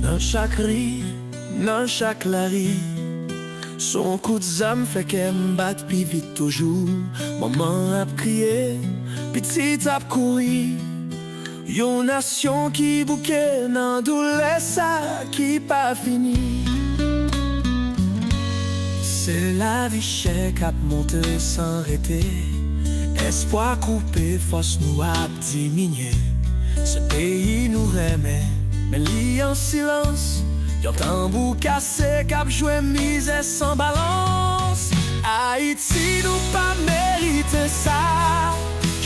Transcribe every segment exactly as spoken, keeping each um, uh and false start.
Nan chak ri, nan chak lari, se yon kout zam fè kè m bat pi vit toujou. Manman ap kriye, pitit ap kouri. Yon nasyon ki bouke nan doulè sa ki pa fini. Se lavi chè k ap monte san rete. Espwa koupe, fòs nou ap diminye. Se peyi nou renmen, men li an silans. Yon tanbou kase k ap jwe mizè san balans. Ayiti, nou pa merite sa.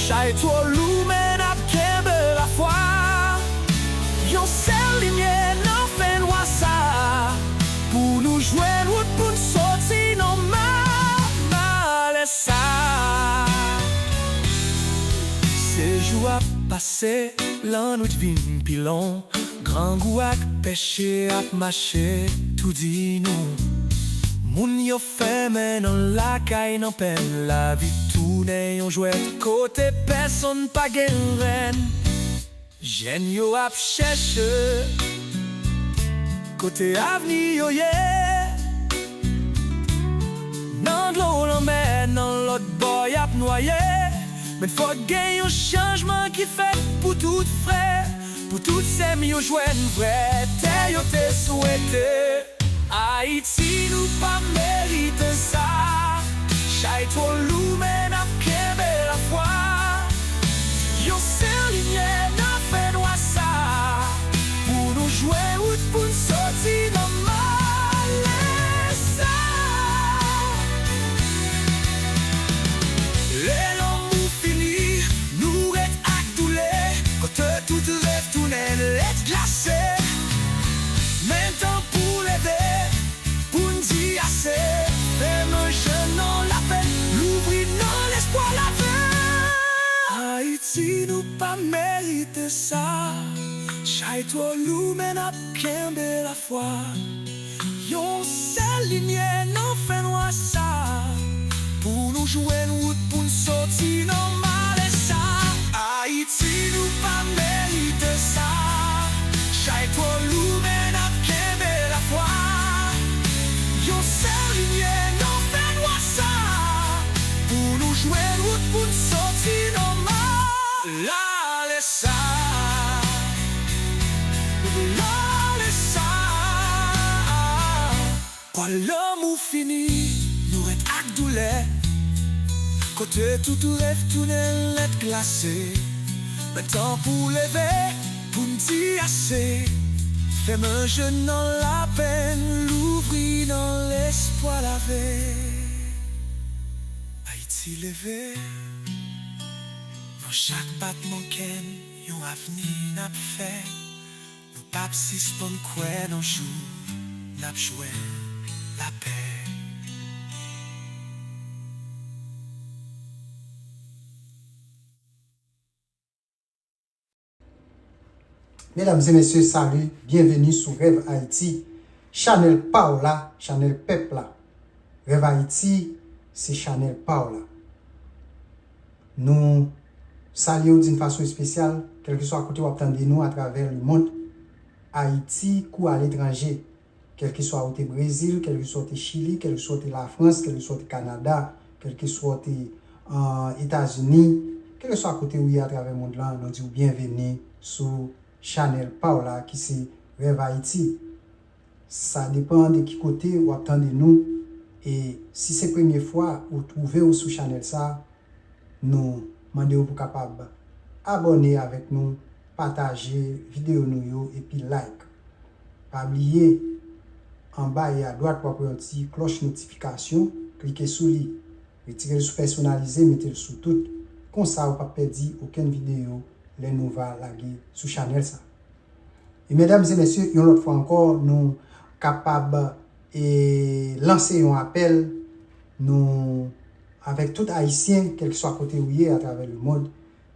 Chay twò lou, men n ap kenbe lafwa. Yon sèl limyè nan fènwa sa. Pou nou jwenn wout pou n soti nan ma-, malè sa. Se jou ap pase, lannwit vin pi long. Grangou ak peche ap mache toudi nou. Moun yo fèmen nan lakay nan pèn, lavi tounen yon jwèt kote pèsonn pa gen rèn. Jèn yo ap chèche kote avni yo ye. Nan dlo lanmè, nan lòt bò y ap nwaye. Men fòk gen yon chanjman ki fèt pou tout frè, pou tout sè m yo jwenn vrè tè yo te swete. Ayiti, nou pa merite sa. Chay twò lou, men n ap kenbe lafwa. Yon sèl limyè nan fènwa sa. Pou nou jwenn wout pou n soti nan malè sa. Lè lanmou fini, nou ret ak doulè. Kote tout rèv tounen lèt glase. Men tan pou leve, pou n di ase. Fèmen je nan lapè, louvri nan lespwa lavi. Ayiti, nou pa merite sa. Chay twò lou, men n ap kenbe lafwa. Yon sèl limyè nan fènwa sa. Pou nou jwenn wout pou n soti nan malè sa. Ayiti, nou pa merite sa. Chay twò lou, men n ap kenbe lafwa. Yon sèl limyè nan fènwa sa. Pou nou jwenn wout pou n soti nan malè sa. Malè sa. Kwa lanmou fini, nou ret ak doulè. Kote tout rèv tounen lèt glase. Men tan pou leve, pou n di ase. Fèmen je nan lapenn, louvri nan lespwa lavi. Ayiti leve, nan chak batman kè n, yon avni n ap fè. Nou p ap sispann kwè nan jou n ap jwenn lapè. Medam e mesye, sali, byenveni sou Rèv Ayiti, chanèl pa w la, chanèl pèp la. Rèv Ayiti, se chanèl pa w la. Nou salye w d'une façon spéciale, kèlkeswa kote w ap tande nou atravè lemonn, Ayiti kou aletranje, kèlkeswa ou te Brezil, kèlkeswa ou te Chili, kèlkeswa ou te Lafrans, kèlkeswa ou te Kanada, kèlkeswa ou te, euh, Etazini, kèlkeswa kote ou ye atravè mond lan, nou di w byenveni sou chanèl pa w la ki se Rèv Ayiti. Sa depann de ki kote w ap tande nou. E si se premye fwa ou twouve w sou chanèl sa, nou mande w pou kapab abòne avèk nou, pataje videyo nou yo epi like. Pa bliye, anba e adwat w ap wè yon ti klòch notifikasyon, klike sou li. Retire l sou pèsonalize, mete l sou tout. Konsa ou p ap pèdi okenn videyo lè nou va lage sou chanèl sa. E medam e mesye, yon lòt fwa ankò, nou kapab, e, lanse yon apèl, nou, avèk tout Ayisyen, kèlkeswa kote ou ye atravè lemonn,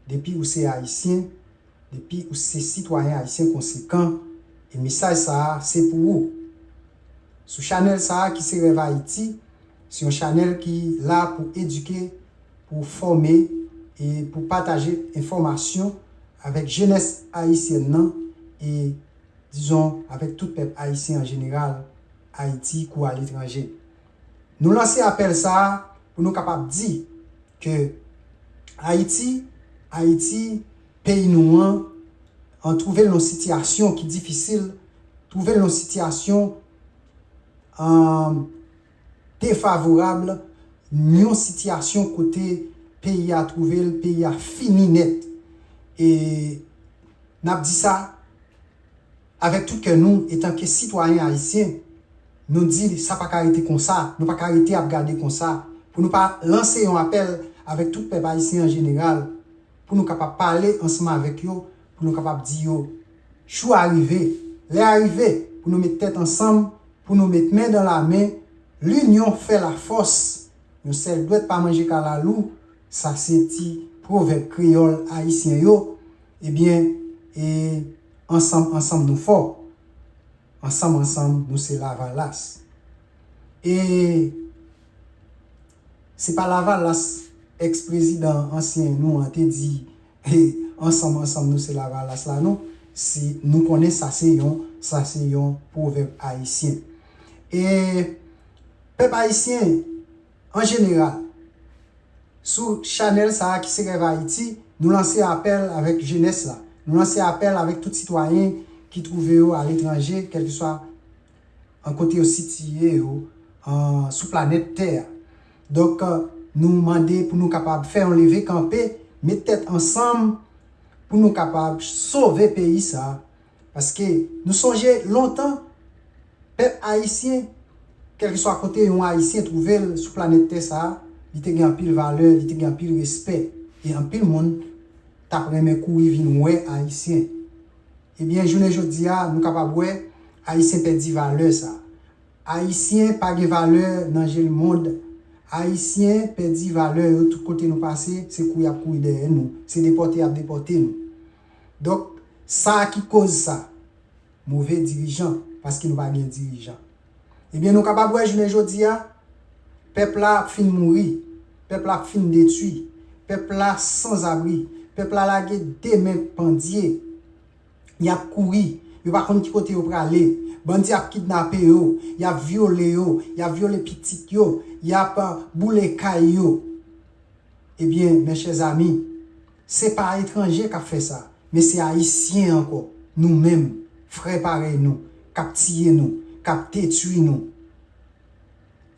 depi ou se Ayisyen, depi ou se sitwayen ayisyen konsekan, e mesaj sa a se pou ou. Sou chanèl sa a ki se Rèv Ayiti, se yon chanèl ki la pou edike, pou fòme e pou pataje enfòmasyon avèk jenès ayisyèn nan e dizon, avèk tout pèp ayisyen an jeneral, Ayiti kou aletranje. Nou lanse apèl sa a pou nou kapab di ke Ayiti, Ayiti, peyi nou an, an twouve l nan yon sitiyasyon ki difisil, twouve l nan yon sitiyasyon, an, defavorab, yon sitiyasyon kote peyi a twouve l, peyi a fini nèt. E n ap di sa avèk tout kè nou, etanke sitwayen ayisyen, nou di sa pa ka rete konsa, nou pa ka rete ap gade konsa, pou nou pa lanse yon apèl avèk tout pèp ayisyen an jeneral, pou nou kapab pale ansanm avèk yo, pou nou kapab di yo, jou a rive, lè a rive pou nou met tèt ansanm, pou nou met men dan la men, linyon fè lafòs, yon sèl dwèt pa manje kalalou, sa se ti pwovèb kreyòl ayisyen yo, ebyen, e ansanm, ansanm nou fò, ansanm, ansanm nou se Lavalas. E se pa Lavalas, èks prezidan ansyen nou an te di, ansanm, ansanm nou se Lavalas la, non. Se, nou konnen sa se yon, sa se yon pwovèb ayisyen. E pèp ayisyen, an jeneral, sou chanèl sa a ki se Rèv Ayiti, nou lanse apèl avèk jenès la. Nou lanse apèl avèk tout sitwayen ki twouve yo aletranje, kèlkeswa an kote yo sitiye yo, an, sou planèt tè a. Donk, nou mande pou nou kapab fè yon leve kanpe, met tèt ansanm pou nou kapab sove peyi sa a. Paske nou sonje lontan, pèp ayisyen, kèlkeswa kote yon ayisyen twouve l sou planèt tè sa a, li te gen anpil valè, li te gen anpil respè. E anpil moun t ap renmen kouri vin wè ayisyen. Ebyen, jounen jodi a, nou kapab wè, ayisyen pèdi valè sa. Ayisyen pa gen valè nan je lemonn. Ayisyen pèdi valè yo tout kote nou pase, se kouri y ap kouri dèyè nou, se depòte y ap depòte nou. Donk, sa ki koz sa? Move dirijan, paske nou pa gen dirijan. Ebyen, nou kapab wè jounen jodi a, pèp la ap fin mouri, pèp la ap fin detwi, pèp la sanzabri, pèp la lage de men pandye. Y ap kouri, yo pa konn ki kote yo prale. Bandi ap kidnape yo, y ap vyole yo, y ap vyole pitit yo, y ap, ah, boule kay yo. Ebyen, mes chers amis, se pa etranje k ap fè sa, men se ayisyen ankò, nou menm, frè parèy nou, k ap tiye nou, k ap detwi nou.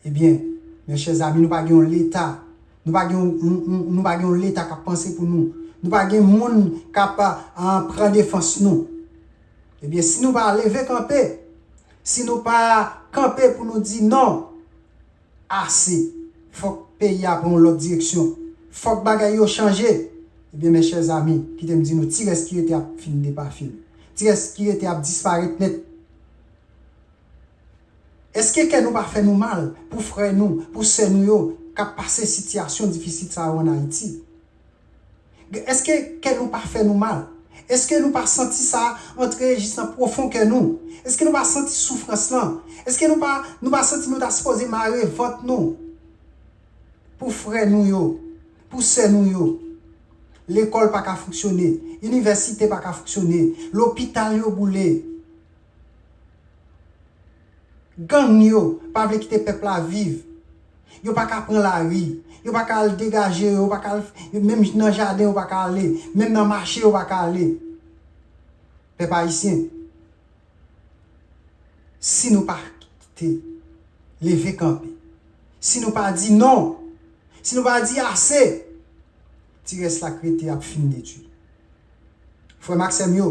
Ebyen, mes chers amis, nou pa gen yon leta. Nou pa gen yon, nou, nou, nou pa gen yon leta k ap panse pou nou. Nou pa gen moun k ap, ah, pran defans nou. Ebyen, si nou pa leve kanpe, si nou pa kanpe pou nou di non, ase, fòk peyi a pran yon lòt direksyon, fòk bagay yo chanje, ebyen, mes chers amis, kite m di nou, ti rès ki rete ap fin depafin. Ti rès ki rete ap disparèt nèt. Èske kè nou pa fè nou mal pou frè nou, pou sè nou yo k ap pase sitiyasyon difisil sa yo ann Ayiti? Èske kè nou pa fè nou mal? Èske nou pa santi sa antre jis nan pwofon kè nou? Èske nou pa santi soufrans lan? Èske nou pa, nou pa santi nou ta sipoze mare vant nou pou frè nou yo, pou sè nou yo? Lekòl pa ka fonksyone, inivèsite pa ka fonksyone, lopital yo boule. Gang yo pa vle kite pèp la viv. Yo pa ka pran lari. Yo pa ka al degaje yo, yo pa ka al, menm nan jaden yo pa ka ale, menm nan mache yo pa ka ale. Pèp ayisyen, si nou pa kite leve kanpe, si nou pa di non, si nou pa di ase, ti rès la k rete ap fin detwi. Frè m ak sè m yo,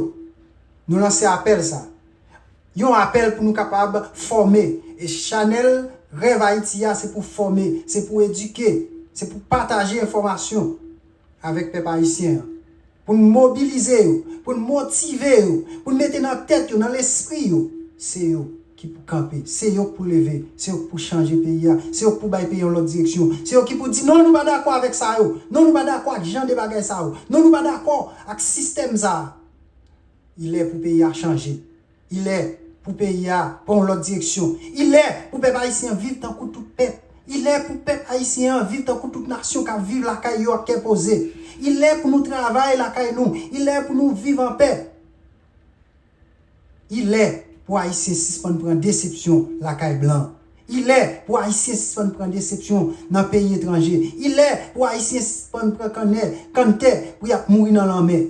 nou lanse apèl sa. Yon apèl pou nou kapab fòme. E chanèl Rèv Ayiti a, se pou fòme, se pou edike, se pou pataje enfòmasyon avèk pèp ayisyen an. Pou n mobilize yo, pou n motive yo, pou n mete nan tèt yo, nan lespri yo, se yo ki pou kanpe, se yo k pou leve, se yo k pou chanje peyi a, se yo k pou bay peyi a yon lòt direksyon, se yo ki pou di non, nou pa dakò avèk sa yo, non, nou pa dakò ak jan de bagay sa yo, non, nou pa dakò ak sistèm sa a. Il lè pou peyi a chanje. Il lè pou peyi a pran yon lòt direksyon. Il lè pou pèp ayisyen an viv tankou tout pèp. Il lè pou pèp ayisyen an viv tankou tout nasyon k ap viv lakay yo ak kè poze. Il lè pou nou travay lakay nou. Il lè pou nou viv an pè. I lè pou Ayisyen sispann pran desepsyon lakay blan. I lè pou Ayisyen sispann pran desepsyon nan peyi etranje. I lè pou Ayisyen sispann pran kannè, kanntè pou y ap mouri nan lanmè.